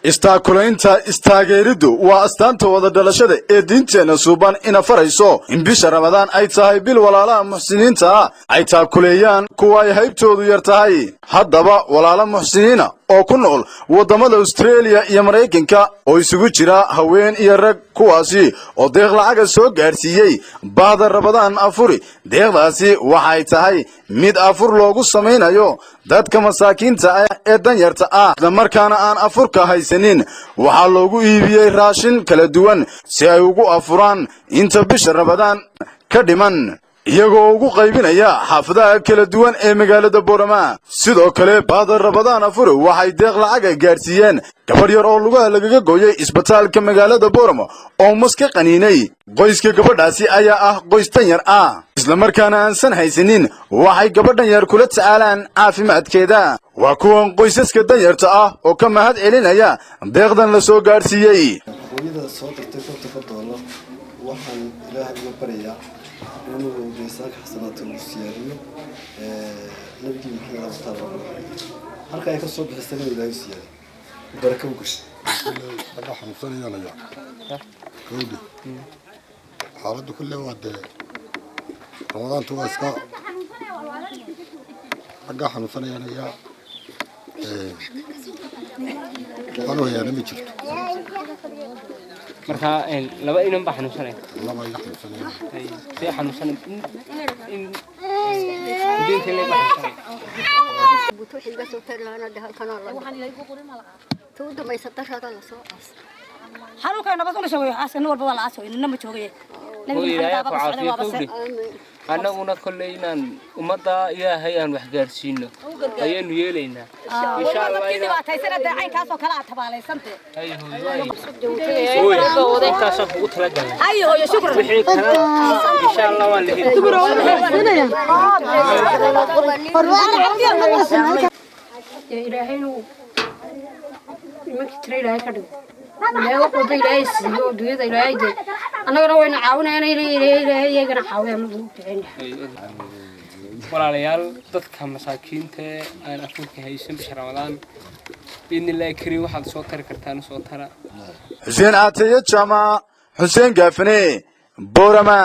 Istaakulaynta istaageeriddu waa astaanta wada dhalashada ee diinteenna suuban ina farayso in bisha Ramadaan ay tahay bil walaalaha muxsiniinta ah ay taakuleeyaan kuwa ay haybtoodu yar tahay. Haddaba walaalo muxsiniina oo ku nool waddamada Australia iyo Maraykanka oo isugu jira haween iyo rag, kuwaasi oo deeq lacaga soo gaadhsiiyey bahda Ramadaan Afuri. Deeqdaasi waxay tahay mid afur loogu samaynayo dadka masaakiinta ah ee danyarta ah, islamarkaana aan afurka haysanin. Waxaa loogu iibiyey raashin kala duwan si ay ugu afuraan inta bisha Ramadaan ka dhiman, iyagoo ugu qaybinaya xaafadaha kala duwan ee magaalada Boorama. Sidoo kale bahda Ramadaan Afuri waxay deeq lacaga gaadhsiiyeen gabadh yar oo lugaha lagaga gooyey isbitaalka magaalada Boorama oo mas ka qaniinay. Qoyska gabadhaasi ayaa ah qoys danyar ah, islamarkaana aansan haysanin waxay gabadhan yar kula tacaalaan caafimaadkeeda. Waa kuwan qoysaska danyarta ah oo ka mahad celinaya deeqdan la soo gaadhsiiyey. Hooyada soo dirtay $50, waxaan Ilaahay uga baryayaa inuu miisaanka xasanaadka ugu siyaadiyo, Nabigii Maxamed abutaala halka ay ka soo bixisay inuu Ilaahay siyaadiyo, baraka u gashay. Hadda xanuunsanayaan gawdhi, xaaladdu kulle waa dee Ramadaantu waa iska raggaa xanuunsanayaan ayaa waxaan u hayaana ma jirto. Marka laba inan baa xanuunsanaya? Laba iga xanuunsanayaan. See xanuunsanay in muddo leeg baa xanuunsanaya? Buutu wixii iga soo tari lahaana de halkanaa la tuu dambaysa darada lasoo aasay. Xanuunka nabad una sheegayo, aaska nin walba waa la aasay, nina ma joogay. Hooy, Ilaahay ku caafiyo kowdhi. Annaguna kolley inaan ummadda Ilaahay aan wax gaarsiino ayaanu yeelaynaa, insha Allah. Dadkii dhibaataysana dee caynkaasoo kale aad tabaalaysante. Hay hooy, waay intaasaan kugu talagalnay. Hay hooyo, shukran. Wixii kale insha Allah waan la heli. Ilaahay inuu nimankii tira Ilaahay ka dhigo, Ilaahay wax walba Ilaahay siiyo adduunyada. Ilaahay dee annagana wayna caawinayaan, Ilaahay iyagana caawiya ma ugu duceyna. Walaalayaal, dadka masaakiinta ee aan afurka haysan bisha Ramadaan, biidni Illaahi kariim, waxaad soo tari kartaan soo tara. Xuseen Caataye Jaamac, Xuseen Gaafane, Boorama.